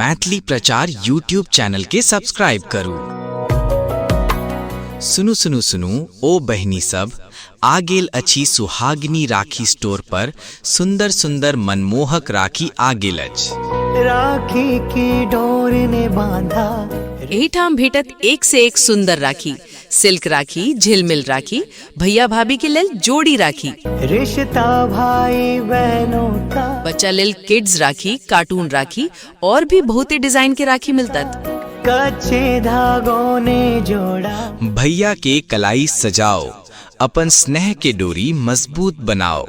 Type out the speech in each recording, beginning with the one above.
मैथिली प्रचार YouTube channel के subscribe करू। सुनू सुनू सुनू ओ बहिनी सब, आ गेल अछि सुहागिनी राखी स्टोर पर सुंदर सुंदर मनमोहक राखी आ गेल अछि। राखी की डोर ने बांधा। एहिठाम भेटत एक से एक सुंदर राखी, सिल्क राखी, झिलमिल राखी, भैया भाभी के लेल जोड़ी राखी, रिश्ता भाई बहनों का, बच्चा लेल किड्स राखी, कार्टून राखी और भी बहुते डिजाइन के राखी मिलतत। कच्चे धागों ने जोड़ा। भैया के कलाई सजाओ, अपन स्नेह के डोरी मजबूत बनाओ,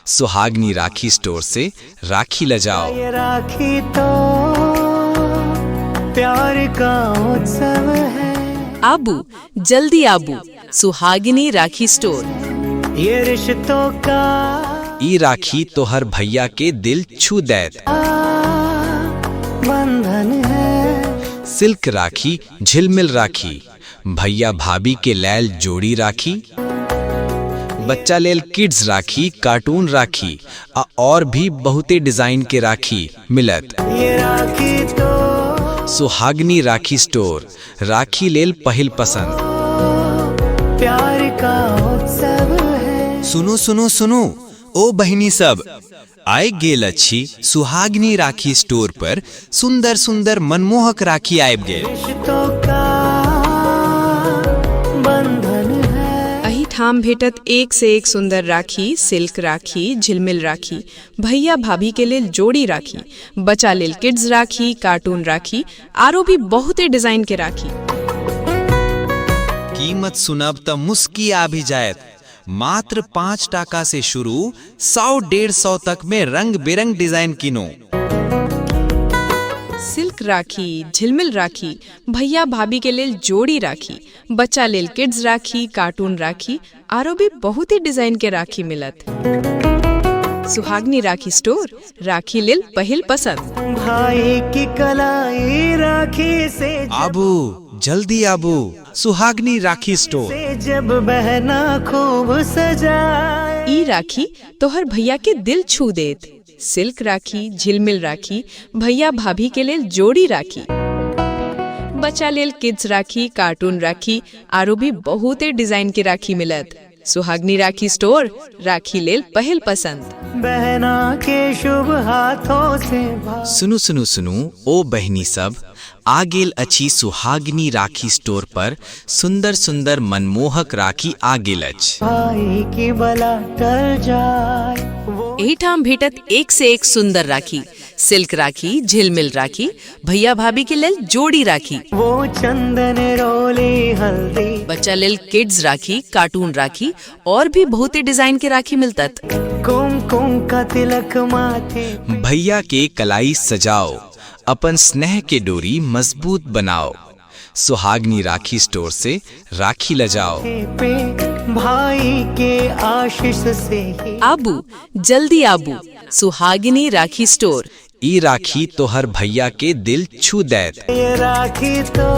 सुहागनी राखी स्टोर से राखी लजाओ। ये राखी तो प्यार का उत्सव है। आबू जल्दी आबू सुहागिनी राखी स्टोर। ये रिश्तों का ई राखी तोहर भैया के दिल छू दैत। बंधन है। सिल्क राखी, झिलमिल राखी, भैया भाभी के लैल जोड़ी राखी, बच्चा लेल किड्स राखी, कार्टून राखी आ और भी बहुते डिजाइन के राखी मिलत। ये राखी तो सुहागनी राखी स्टोर, राखी लेल पहिल पसंद। प्यार का उत्सव है। सुनू सुनू सुनू ओ बहिनी सब, आइ गेल अछि सुहागिनी राखी स्टोर पर सुंदर सुंदर मनमोहक राखी आबि गेल। रिश्तों का बंधन है। एहिठाम भेटत एक से एक सुंदर राखी, सिल्क राखी, झिलमिल राखी, भैया भाभी के लेल जोड़ी राखी, बच्चा लेल किड्स राखी, कार्टून राखी, आरो भी बहुते डिजाइन के राखी। कीमत सुनब त मुस्की आबि जायत। मात्र 5 टाका से शुरू 100-150 तक में रंग बिरंग डिजाइन किनो। सिल्क राखी, झिलमिल राखी, भैया भाभी के लेल जोड़ी राखी, बच्चा लेल किड्स राखी, कार्टून राखी, आरो भी बहुते डिजाइन के राखी मिलत। सुहागनी राखी स्टोर, राखी लेल पहिल पसंद। भाई की कलाई राखी से जब, आबू जल्दी आबू सुहागनी राखी स्टोर। से जब बहना खूब सजाए। ई राखी तोहर भैया के दिल छू देत। सिल्क राखी, झिलमिल राखी, भैया भाभी के लेल जोड़ी राखी, बच्चा लेल किड्स राखी, कार्टून राखी, आरो भी बहुते डिजाइन के राखी मिलत। सुहागनी राखी स्टोर, राखी लेल पहिल पसंद। बहना के शुभ हाथों से सुनू सुनू सुनू ओ बहिनी सब, आ गेल अछि सुहागिनी राखी स्टोर पर सुंदर सुंदर मनमोहक राखी आ गेल अछि। भाई की बला टल जाए वो एहिठाम भेटत एक से एक सुंदर राखी, सिल्क राखी, झिलमिल राखी, भैया भाभी के लेल जोड़ी राखी, वो चंदन रोली हल्दी, बच्चा लेल किड्स राखी, कार्टून राखी और भी बहुते डिजाइन के राखी मिलतत। कुमकुम का तिलक माथे पे। भैया के कलाई सजाओ, अपन स्नेह के डोरी मजबूत बनाओ, सुहागनी राखी स्टोर से राखी लजाओ। पे भाई के आशीष से ही। आबू जल्दी आबू सुहागिनी राखी स्टोर। ई राखी तोहर भैया के दिल छू दैत। ये राखी तो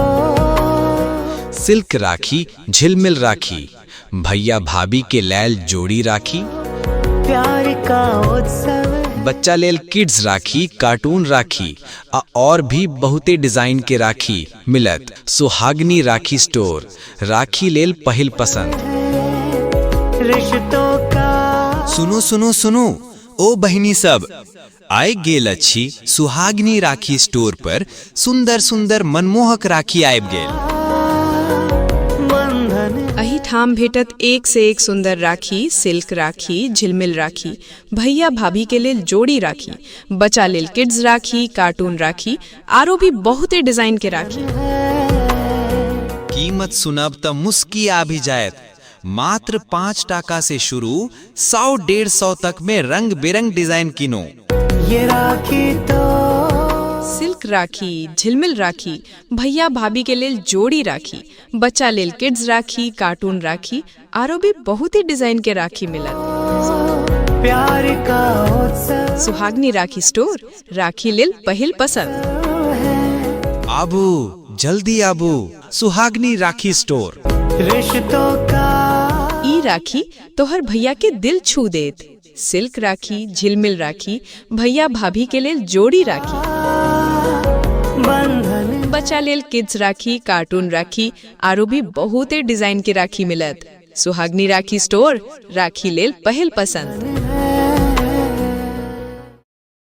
सिल्क राखी, झिलमिल राखी, भैया भाभी के लैल जोड़ी राखी, प्यार का उत्सव है। बच्चा लेल किड्स राखी, कार्टून राखी आ और भी बहुते डिजाइन के राखी मिलत। सुहागनी राखी स्टोर, राखी लेल पहिल पसंद। रिश्तों का सुनू सुनू सुनू ओ बहिनी सब, आइ गेल अछि सुहागिनी राखी स्टोर पर सुंदर सुंदर मनमोहक राखी आबि गेल। बंधन। एहिठाम भेटत एक से एक सुंदर राखी, सिल्क राखी, झिलमिल राखी, भैया भाभी के लेल जोड़ी राखी, बच्चा लेल किड्स राखी, कार्टून राखी, आरो भी बहुते डिजाइन के राखी। कीमत सुनब त मुस्की आबि जायत। मात्र 5 टाका से शुरू 100-150 तक में रंग बिरंग डिजाइन किनो। ये राखी तो सिल्क राखी, झिलमिल राखी, भैया भाभी के लेल जोड़ी राखी, बच्चा लेल किड्स राखी, कार्टून राखी, आरो भी बहुते डिजाइन के राखी मिलत। प्यार का उत्सव सुहागनी राखी स्टोर, राखी लेल पहिल पसंद। है। आबू जल्दी आबू सुहागनी राखी स्टोर। रिश्तों का ई राखी तोहर भैया के दिल छू देत। सिल्क राखी, झिलमिल राखी, भैया भाभी के लेल जोड़ी राखी। बच्चा लेल किड्स राखी, कार्टून राखी, आरो भी बहुते डिजाइन के राखी मिलत। सुहागनी राखी स्टोर, राखी लेल पहिल पसंद।